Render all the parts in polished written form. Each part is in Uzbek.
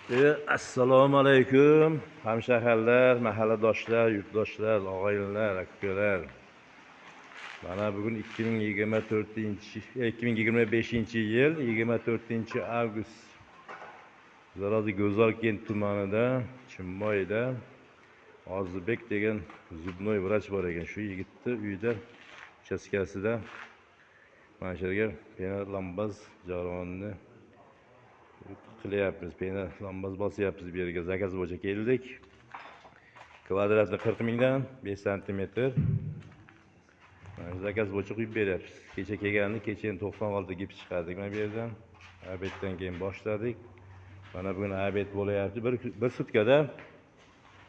Assalomu alaykum hamshaharlar, mahalladoshlar, yurtdoshlar, og'aynilar, aka-ukalar. Mana bugun 2024 2025 yil 24 avgust. Bizlar hozir Go'zalkent tumanida, Chimboyda Orzubek degan зубной vrach bor ekan. Shu yigitni uyida, uchastkasida mana shu yerga пена lambaz jarayonini qilyapmiz. Пена lambaz bosyapmiz bu yerga. Заказ bo'yicha keldik. Kvadratni 40 mingdan, 5 santimetr. Mana shu заказ bo'yicha quyib beryapmiz. Kecha kelgandi, kecha endi 96 gips chiqardik mana bu yerdan. Обед dan keyin boshladik. Mana bugun обед bo'layapti. Bir sutkada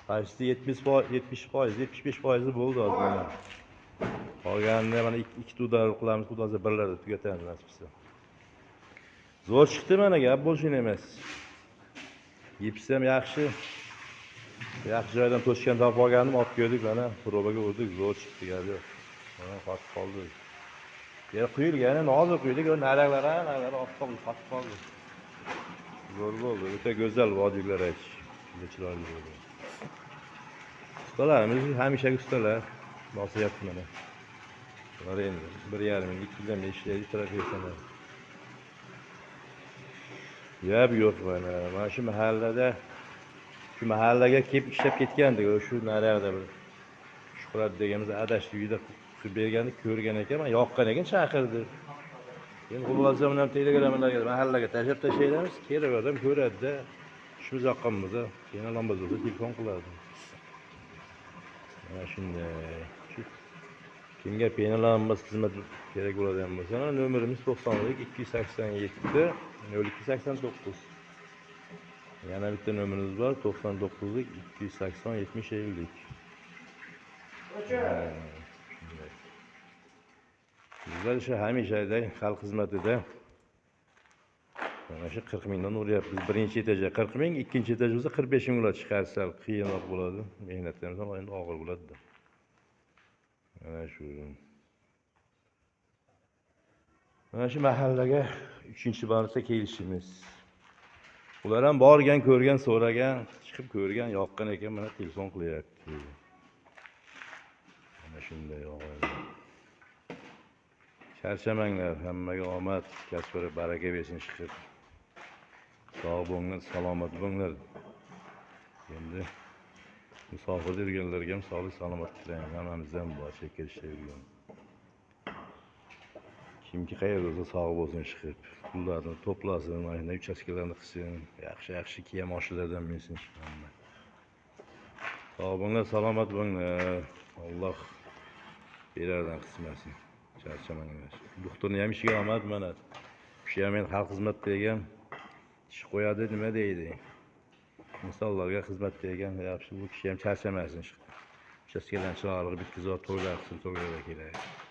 почти 70%, 70%, 75 foizi bo'ldi hozir mana. Qolganini mana ikkita удар qilamiz, xudo xohlasa birlarda tugatamiz nasib qilsa. Zo'r chiqdi mana, gap bo'lsin emas. Gips ham yaxshi. Yaxshi joydan to'shgan topib olgandim, olib keldik mana, проба ga urdik, zo'r chiqdi, gap yo'q. Mana qotib qoldi. Yer quyilgan, endi hozir quydik, u nariqlari, nariqlari oppoq qotib qoldi. Zo'r bo'ldi, o'ta go'zal vodiylar aytish. Juda chiroyli bo'ldi. Ustalarimiz hamishagi ustalar bosyapti mana. Ular endi 1,5 yil, 2 yildan beri ishlaydi, professional. Gap yo'q mana. Mana shu mahallada, shu mahallaga kelib ishlab ketgandik. Shu naryoqda bir Shuhrat deganimiz adashdi, uyida qilib berganda ko'rgan ekan, mana yoqqan ekan, chaqirdi. Endi xulosa bilan telegrammalarga mahallaga tashlab tashlaymiz, kerak odam ko'radi-da. Ishimiz yoqqan bo'lsa, keyin lambaz bo'lsa telefon qiladi. Mana shunday. Shu kimga пена lambaz xizmat kerak bo'ladigan bo'lsa, mana nomerimiz 92 287 02 89. Yana bitta nomerimiz bor, 99 280 70 50. Shunday. Bizlar shu hamishada xalq xizmatida. Mana shu 40 mingdan uryapmiz. Birinchi этаж ga 40 ming, ikkinchi этаж bo'lsa 45 ming bo'ladi. Chiqarsa sal qiyinroq bo'ladi. Mehnatdan ham endi og'ir bo'ladi. Mana shu. Mana shu mahallaga uchinchi marta kelishimiz. Ular ham borgan, ko'rgan, so'ragan, chiqib ko'rgan, yoqqan ekan, mana telefon qilyapti. Mana shunday, og'ayni. Charchamanglar, hammaga omad, kasbga baraka bersin chiqib. Sog' bo'linglar, salomat bo'linglar. Endi musofirda yurganlarga ham sog'lik, salomatlik tilaymiz. Hammamizda ham bor chekka yurgan. Kimki qayerda bo'lsa sog' bo'lsin chiqib, pullarni to'plasin, mana shunday uchastkalarni qilsin, yaxshi yaxshi Kia mashinalardan minsin hamma. Sog' bo'linglar, salomat bo'linglar. Alloh berardan qismasin. Charchamanglar. Doktorni ham ishiga omad mana. Shu ham endi xalq xizmatida ekan. Ish qo'yadi, nima deydi. Insonlarga xizmat degan yaxshi, bu kishi ham charchamasin. Uchastkalarni chiroyli bitkazib, to'ylar qilsin, to'ylarga kerak.